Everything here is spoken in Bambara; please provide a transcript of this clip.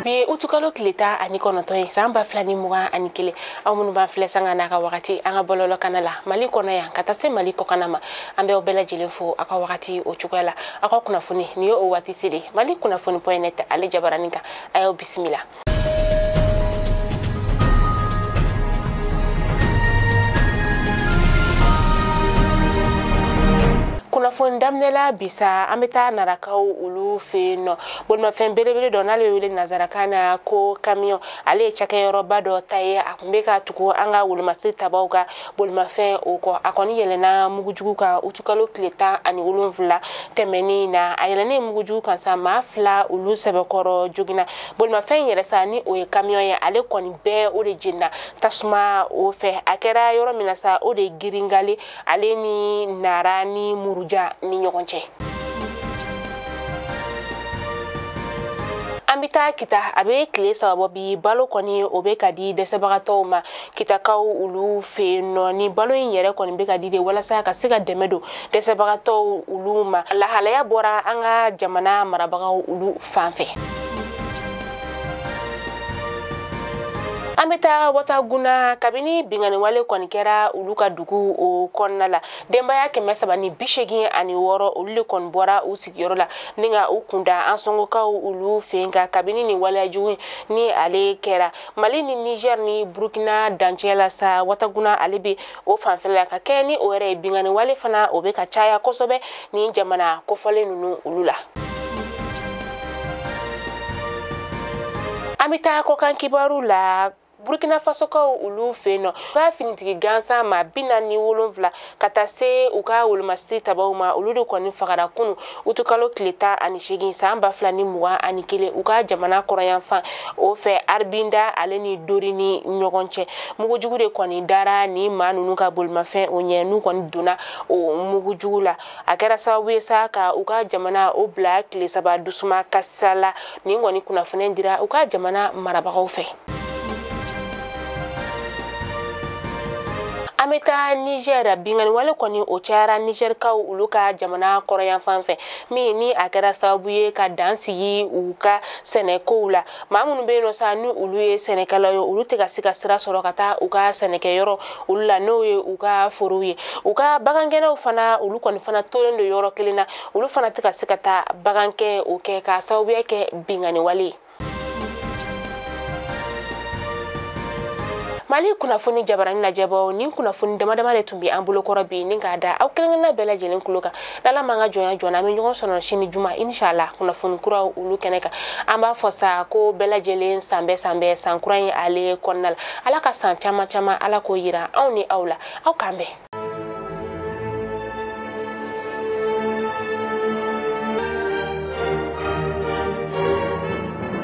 Bi utukalo tile 19 ye san 2021 aw minnu b'an filɛ sanga n'a ka wagati an ka bɔlɔlɔ kana la Mali kɔnɔ yan ka taa se Mali kɔkana ma an bɛ aw bɛɛ lajɛlen fo aw ka wagati o cogoya la aw ka kunnafoni nin ye o waati selen Mali kunnafoni.net ale jabaranin kan a y'aw bisimila. Kunnafoni daminɛla bisa an bɛ taa Narakaw olu fɛ yen nɔ bolimafɛn belebele dɔ n'ale bɛ wele nanzarakan na ko camion ale ye cakɛyɔrɔba dɔ ta ye a tun bɛ ka tugu an ka wolomasiri tabaw ka bolimafɛn o kɔ a kɔni yɛlɛnna mugujugu kan utukalo tile 17 tɛmɛnen na a yɛlɛnnen mugujugu kan sa maa 2 olu sɛbɛkɔrɔ joginna bolimafɛn yɛrɛ sa ni o ye camion ye ale kɔni bɛɛ o de jenina tasuma o fɛ a kɛra yɔrɔ min na sa o de ye Giringale ale ni Nara ni Muruja ni ɲɔgɔn cɛ. An bɛ taa Kita a bɛ tile 3 bɔ bi balo kɔni o bɛ ka di dɛsɛbagatɔw ma Kitakaw olu fɛ yen nɔ ni balo in yɛrɛ kɔni bɛ ka di de walasa ka se ka dɛmɛ don dɛsɛbagatɔw olu ma lahalaya bɔra an ka jamana marabagaw olu fan fɛ. An bɛ taa Wataguna kabini binkanni wale kɔni kɛra olu ka dugu o kɔnɔna la denbaya 386 olu de kɔni bɔra u sigiyɔrɔ la ni ka u kunda an sɔngokaw olu fɛ yen nka kabini nin waleya jugu ni ale kɛra Mali ni Niger ni Burkina dancɛ la sa Wataguna ale bɛ o fanfɛla la ka kɛ ni o yɛrɛ ye binkanni wale fana o bɛ ka caya kosɛbɛ ni jamana kofɔlen ninnu olu la. An bɛ taa kɔkan kibaru la Burkina Fasokaw olu fɛ yen nɔ u ka finitigi gansan maa 47 ka taa se u ka wolomasiri tabaw ma olu de kɔni fagara kunu utukalo tile 18 san 2021 u ka jamana kɔrɔyanfan o fɛ Arbinda ale ni Dori ni ɲɔgɔn cɛ mugujugu de kɔni dara ni maa ninnu ka bolimafɛn o ɲɛ n'u kɔni donna o mugujugu la a kɛra sababu ye sa ka u ka jamana o bila tile 3 dusuma kasa la nin kɔni kunnafoni dira u ka jamana marabagaw fɛ. An bɛ taa Niger binkanni wale kɔni o cayara Nigerkaw olu ka jamana kɔrɔyanfan fɛ min ni a kɛra sababu ye ka dan sigi u ka sɛnɛkow la maa minnu bɛ yen nɔ sa ni olu ye sɛnɛkɛlaw ye olu tɛ ka se ka sira sɔrɔ ka taa u ka sɛnɛkɛyɔrɔ olu la n'o ye u ka forow ye u ka bagankɛnɛw fana olu kɔni fana tolen don yɔrɔ kelen na olu fana tɛ ka se ka taa bagankɛ o kɛ k'a sababuya kɛ binkanni wale ye. Mali kunnafoni jabarani lajɛbaw ni kunnafoni dama dama de tun bɛ an bolokɔrɔ bi ni k'a da aw kelen-kelenna bɛɛ lajɛlen kulo kan n'Ala m'an ka jɔnya jɔna an bɛ ɲɔgɔn sɔrɔ sini juma inshallah kunnafoni kuraw olu kɛnɛ kan an b'a fɔ sa ko bɛɛ lajɛlen san bɛɛ san bɛɛ san kura in ale kɔnɔna la Ala ka san caman caman Ala k'o yira anw ni aw la aw k'an bɛn.